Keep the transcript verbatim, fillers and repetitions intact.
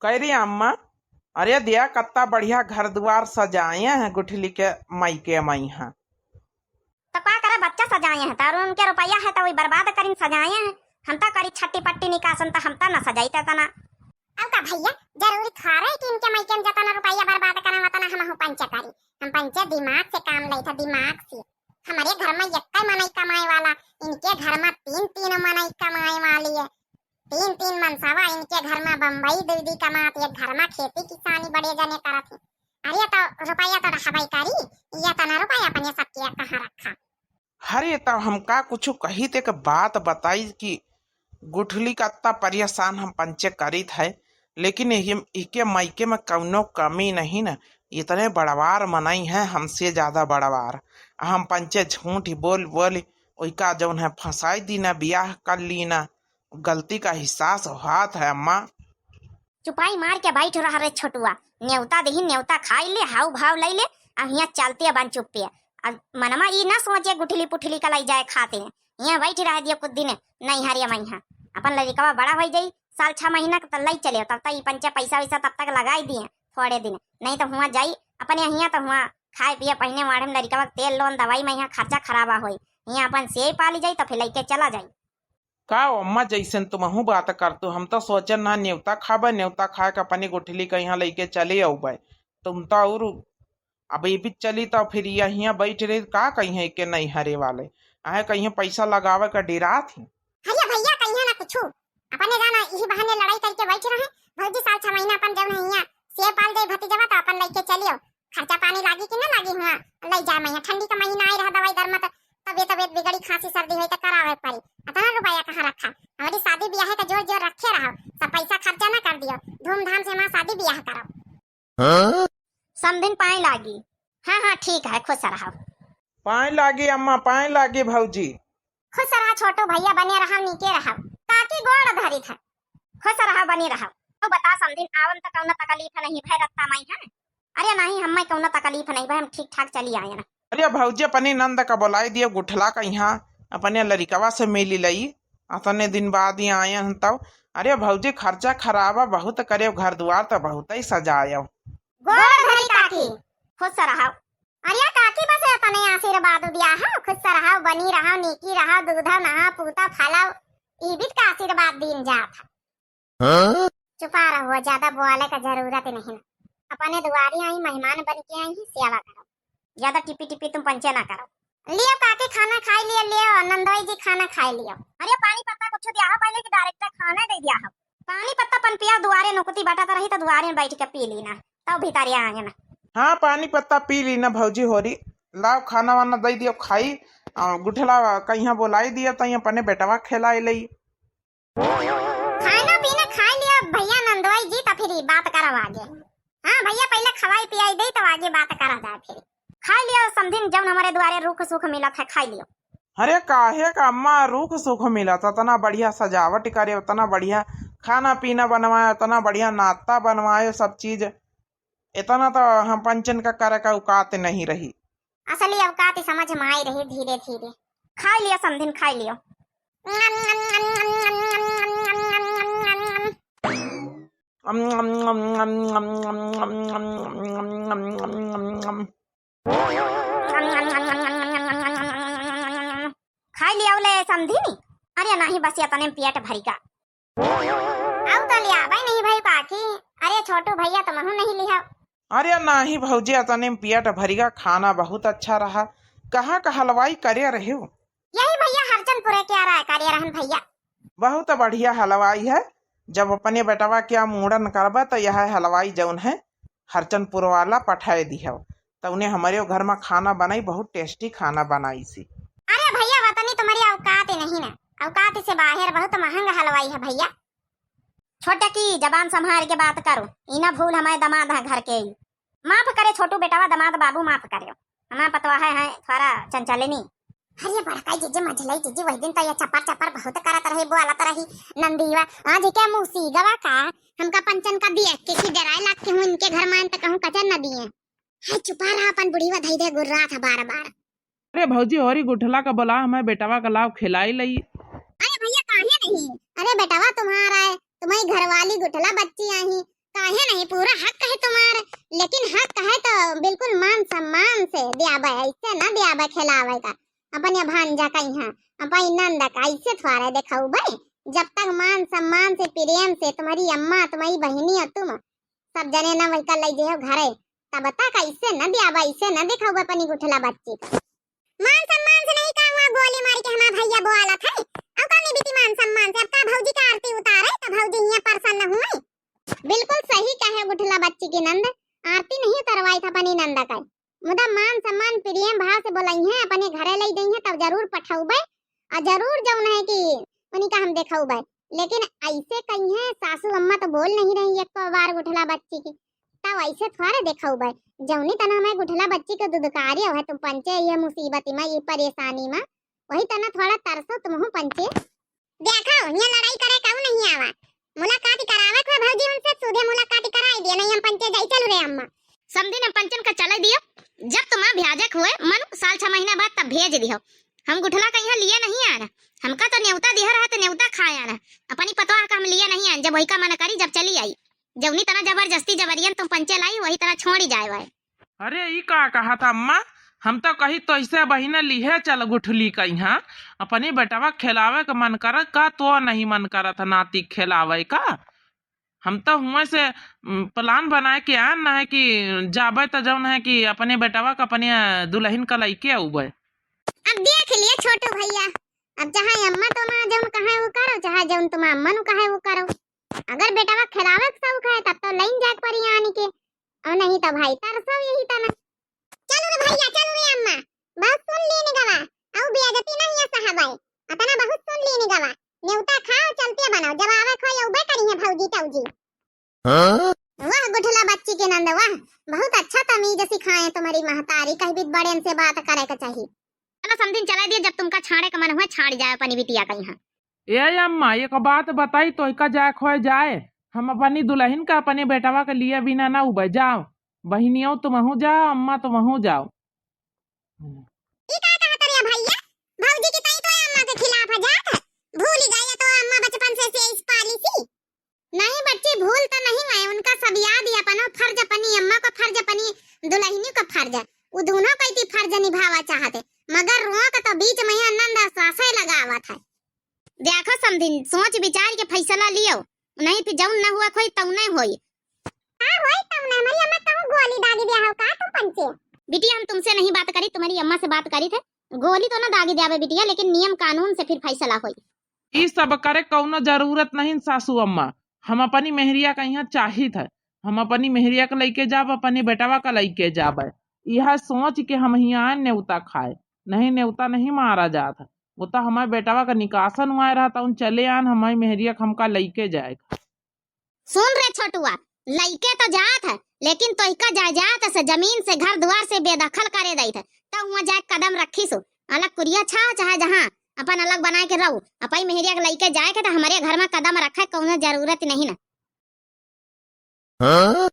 कह रही अम्मा, अरे दिया, कत्ता बढ़िया घर दुआर सजाए हैं गुठली के मायके मइहाँ। तो का करे, बच्चा सजाए हैं, तो और उनके रुपया है तो वही बर्बाद करिन, सजाए हैं। हम तो करी छट्टी पट्टी निकासन, तो हम तो न सजाई तना। अब का भैया, जरूरी थोड़े कि इनके मायके में जतना रुपया बर्बाद करन, वतना हमहू पंचे करी। हम पंचे दिमाग से काम लेत है, दिमाग से। हमरे घर में एक्कै मनई कमाए वाला, इनके घर में तीन तीन मनई कमाए वाली है। तीन तीन मनसवा इनके घर में, बम्बई दीदी कमात, एक घर में खेती किसानी बड़े जने करत हैं। अरे तो रुपया तो रहबे करी, ये तना रुपया अपने सबके कहाँ रखा। अरे तब हम का कुछ कही, ते एक बात बताई कि गुठली का अत्ता परेशान हम पंचे करीत है, लेकिन इके, इके मायके में कौनो कमी नहीं न। इतने बड़वार मनई हैं, हमसे ज्यादा बड़वार। हम पंचे झूठ ही बोल बोल ओइका जौन है फंसाई दी ना, बियाह कर ली ना, गलती का एहसास होत है अम्मा। चुपाई मार के बैठ रहा रे छोटुआ, नेवता देही, नेवता खाई ले, हाउ भाव लई ले, आ हियाँ चलते बन चुप्पे। अब मनमा ई ना सोचे गुठली पुठली का लई जाए खाते, हियाँ बैठ रह दियो कुछ दिन नैहरिया मइहाँ। अपन लड़िकवा बड़ा होइ जाई, साल छह महीना के, त लई चले, तब तक ई पंचे पैसा वैसा तब तक लगाई दिए थोड़े दिन, नहीं तो हुआँ जाई अपने हियाँ, तो हुआँ खाए पिए पहिने वाढ़े में लड़िकवा के तेल लोन दवाई में हियाँ खर्चा खराबा होई, हियाँ अपन सेई पाली जाई तो फिर लइके चला जाई। का ओ अम्मा, जैसन तुमहू बात करतू, हम तो सोचन ना नेवता खाबे, नेवता खाए के अपनी गुठली के यहाँ लइके चले अउबे। तुम तो और अब ये भी चली तो फिर यहियाँ बैठ रही, का कहिए के नैहरे वाले, आहे कहिए पैसा लगावे का डेरात ही। अरे भैया, कहिए ना कुछ, अपने जाना यही बहाने लड़ाई करके बैठ रहे। भौजी साल छह महीना अपन जब नहीं है, सेब पाल जाई भतीजवा तो अपन लइके चलियो। खर्चा पानी लागी कि ना लागी हुआ, लई जाए मइहाँ। ठंडी का महीना आई रहा, दवाई दर मत, तबियत तबियत बिगड़ी, खांसी सर्दी होई तो करावे पड़ी। अतना रुपया कहाँ रखा? हमारी शादी ब्याह का जोर जोर रखे रहो, सब पैसा खर्चा ना कर दियो, धूमधाम से हमार शादी ब्याह करो। हाँ? समधिन पाए लागी। हाँ हाँ ठीक है, खुश रहो। पाए लागी अम्मा, पाए लागी भौजी। खुश रहा छोटू भैया, बने रहो, नीके रहो। काकी गोड़ धरी था। खुश रहो, बनी रहो। तो बता समधिन, आवन तो कौनो तकलीफ नहीं भय रत्ता माई है? अरे नहीं, हमें कौनो तकलीफ नहीं भय, हम ठीक ठाक चली आए ना। अरे भौजी, अपने नंद का बुलाई दियो गुठला का यहाँ, अपने लड़िकवा से मिली लई, अतने दिन बाद ही आए हैं तब। अरे भौजी, खर्चा खराबा बहुत करे, घर दुआर तो बहुत ही सजायो। गोड़ धरी काकी। खुश रहो। अरे काकी, बस एतने आशीर्वाद दिया है, खुश रहो, बनी रहो, नीकी रहो, दूधो नहा, पूता फलो, ई बीत का आशीर्वाद दीन जात है। हाँ? चुपा रहो, ज्यादा बोले का जरूरत नहीं। अपने दुआरी आई, मेहमान बन के आई, सेवा करो। ज्यादा टिपी टिपी तुम पंचे ना करो। लियो काकी, खाना खाई लियो, लियो नंदोई जी, खाना खाई लियो। अरे पानी पत्ता कुछ दिया है पहले कि direct खाना दे दिया है? पानी पत्ता पन पिया, दुआरे नुकुती बटत रही तो दुआरे में बैठ के पी ली ना, तब भीतरे आए ना। हाँ, पानी पत्ता पी ली ना भौजी होरी। लाओ खाना वाना दे दियो खाई, और गुठला कहीं बुलाई दियो तो अपने बेटवा खिलाई लई। खाना पीना खाई लियो भैया नंदोई जी, तो फिर बात करब आगे। हाँ भैया, पहले खवाई पियाई दे, तो आगे बात करा जाए फिर। खाई लियो समधिन, जौन हमारे दुआरे रूख सूख मिलत है, खाई लियो। अरे काहे का अम्मा, रूख सूख मिलत, इतना बढ़िया सजावट करे, उतना बढ़िया खाना पीना बनवाए, उतना बढ़िया नाश्ता बनवाए, सब चीज। इतना तो हम पंचन का करे का औकात नहीं रही। असली औकात समझ में आई रही धीरे धीरे। खाई लियो समधिन, खाई लियो। खाई लियो ले समधिन। अरे नहीं, बस इतने में पेट भरी का। आउ तो लियाबे नहीं भई काकी। अरे छोटू भैया, तुमहू नहीं लिहा। अरे नाही भौजी, अतने में पेट भरिगा, खाना बहुत अच्छा रहा। कहाँ का हलवाई करे रहे हो? यही भैया हरचंदपुरे के रहा, करे रहन भैया। बहुत बढ़िया हलवाई है। जब अपने बेटवा के मुंडन करबा तो यह हलवाई जौन है हरचंदपुर वाला पठाए दिहो, तो उन्हें हमारे घर में खाना बनाई, बहुत tasty खाना बनाई सी। अरे भैया, वतनी तुम्हारी औकात ही नहीं ना, औकात से बाहर, बहुत महंगा हलवाई है भैया। छोटकी, जबान संभाल के बात करो, ई ना भूल हमारे दमाद है घर के ई। माफ करे छोटू बेटवा, दमाद बाबू माफ करे। हमार पतवा है, है थोड़ा चंचलनी। अरे बड़का जीजी, मझलाई जीजी, वही दिन तो ये चपर चपर बहुत करत रही, बोलत रही नंदीवा। आज के मुँह सीगवा का, हमका पंचन का देख के की डराए लाग के हूँ, इनके घर में तो कहूँ कचर न दिए। हाय चुपा रहा, अपन बुढ़ीवा धई दे गुर्रा था बार बार। अरे भौजी, होरी गुठला का बोला, हमें बेटवा का लाव खिलाई लई। अरे भैया, काहे नहीं? अरे बेटवा तुम्हारा है, तुम्हारी घरवाली गुठला बच्ची आई, का पूरा हक है तुम्हार, लेकिन हक है तो बिल्कुल मान सम्मान से द्याबे, ऐसे न द्याबे खेलावे का। अपने भांजा कइहाँ, अपनी नंद का ऐसे थोड़े देखउबे। जब तक मान सम्मान से, प्रेम से तुम्हारी अम्मा, तुम्हारी बहिनी और तुम सब जने न वही का लइ जइहो घरे, तब तक ऐसे न द्याबे, ऐसे न देखउबे अपनी गुठला बच्ची का। मान सम्मान से नहीं का हुआ, गोली मार के हमार भैया बोआलत है। अब का नहीं बीती मान सम्मान से, अब का भौजी का आरती उतारे तो भौजी हियाँ प्रसन्न हुए। बिल्कुल सही कहे गुठला बच्ची की नंद, आरती नहीं उतरवाई था अपनी नंद का, मुदा मान सम्मान प्रेम भाव से बोलइहें, अपने घरे लइ जइहें, तब जरूर पठउबे। और जरूर जउन है कि उन्हीं का हम देखउबे। लेकिन ऐसे कइहें, सासू अम्मा तो बोल नहीं रही एको बार गुठला बच्ची की, तब ऐसे थोड़े देखउबे। जउनी तना हमें गुठला बच्ची के दुदकारी है, तुम पंचे ये मुसीबत में, ये परेशानी में, वही तना थोड़ा तरसो तुमहू पंचे। देखो, हियाँ लड़ाई करे कहू नहीं आवा। मुलाकात करावे को भौजी उनसे, सीधे मुलाकात कराई दिया, नहीं हम पंचे जाई। चलू रे अम्मा। समधिन, हम पंचन का चले दियो। जब तुम्हार भ्याजक हुए मनु साल छह महीना बाद, तब भेज दियो। हम गुठला कइहाँ लिए नहीं आना, हमका तो न्योता दिया रहा तो न्योता खाए आना। अपनी पतोह का हम लिए नहीं आन, जब वही का मन करी जब चली आई। जउनी तना जबरदस्ती जबरियन तुम पंचे लाई, वही तना छोड़ी जाए वाए। अरे, ई का कहत अम्मा? हम तो कही तोहसे बहिने लिहे चल गुठली कइहाँ। अपनी बेटवा खेलावे के मन करत का, तो नहीं मन करत नाती खेलावे का? हम तो हुए से, उम, plan बनाए के आन न है कि जाबे त जउन है कि अपने बेटवा का अपने, अ, दुलहिन का लइके अउबे। अब देख लिए छोटू भैया, अब चाहे अम्मा तुम्हार जउन कहे वो करो, चाहे जउन तुम्हार अम्मा नु कहे वो करो। अगर बेटवा खेलावे के शौक है, तब तो लइन जाए के पड़ी आनी के, और नहीं तो भाई तरसो यही तना। चलू रे भैया, चलू रे अम्मा, बहुत सुन लीन गवा, अउ बेइज्जती नहीं है सहबाई, अतना बहुत सुन लीन गवा। न्योता खाओ, चलते बनाओ, जब आवे खोई अउबे करी है भौजी टौजी। हाँ? वाह गुठला बच्ची के नंद, वाह, बहुत अच्छा तमीज सिखाए तुम्हारी महतारी, कहीं भी बड़ेन से बात करे के चाहिए। चलो समधिन चला दिया, जब तुमका छाड़े का मन हुए छाड़ जाए अपनी बिटिया कइहाँ। ए अम्मा, एक बात बताई, तोहका जाए खोए जाए, हम अपनी दुलहिन का अपने बेटवा के लिए बिना ना उबे जाओ। बहिनियो तुमहू जाओ, अम्मा तुमहू जाओ। ई का कहत रे भैया? भौजी की तई तो अम्मा के खिलाफ है जात है। भूल गई है तो अम्मा बचपन से, से इस पाली सी। नहीं बच्ची, भूल तो नहीं है, उनका सब याद है, अपनो फर्ज, अपनी अम्मा को फर्ज, अपनी दुलहिनी को फर्ज है। वो दोनों कई थी फर्ज निभावा चाहते, मगर रोक तो बीच में ये नंद सासे लगावत है। देखो समधिन, सोच विचार के फैसला लियो, नहीं फिर जउन न हुआ खोई तउने होई। का होई तउने? हमारी अम्मा कहूँ गोली दागी दिया हो का तुम पंचे? बिटिया, हम तुमसे नहीं बात करी, तुम्हारी अम्मा से बात करी थे। गोली तो ना दागी द्याबे बिटिया, लेकिन नियम कानून से फिर फैसला होई। ई सब करे कउनो जरूरत नहीं सासू अम्मा, हम अपनी मेहरिया कइहाँ चाहित है, हम अपनी मेहरिया के लइके जाब, अपने बेटवा का लइके जाब। यह सोच के हम हियाँ न्योता खाए, नहीं न्योता नहीं मारा जात है। वो तो हमारे बेटवा का निकासन हुआ रहा, तो उन चले आन हमारी मेहरिया के हमका लइके जाए। सुन रे छोटुआ, लइके तो जात है, लेकिन तोहिका जायदाद से, जमीन से, घर द्वार से बेदखल करे देत है, तो हुआं जाए कदम रखी सु। अलग कुरिया छाओ चाहे जहाँ, अपन अलग बनाए के रहो। अपई मेहरिया के लइके जाए के तो हमारे घर में कदम रखे कउनो जरूरत नहीं ना। हाँ?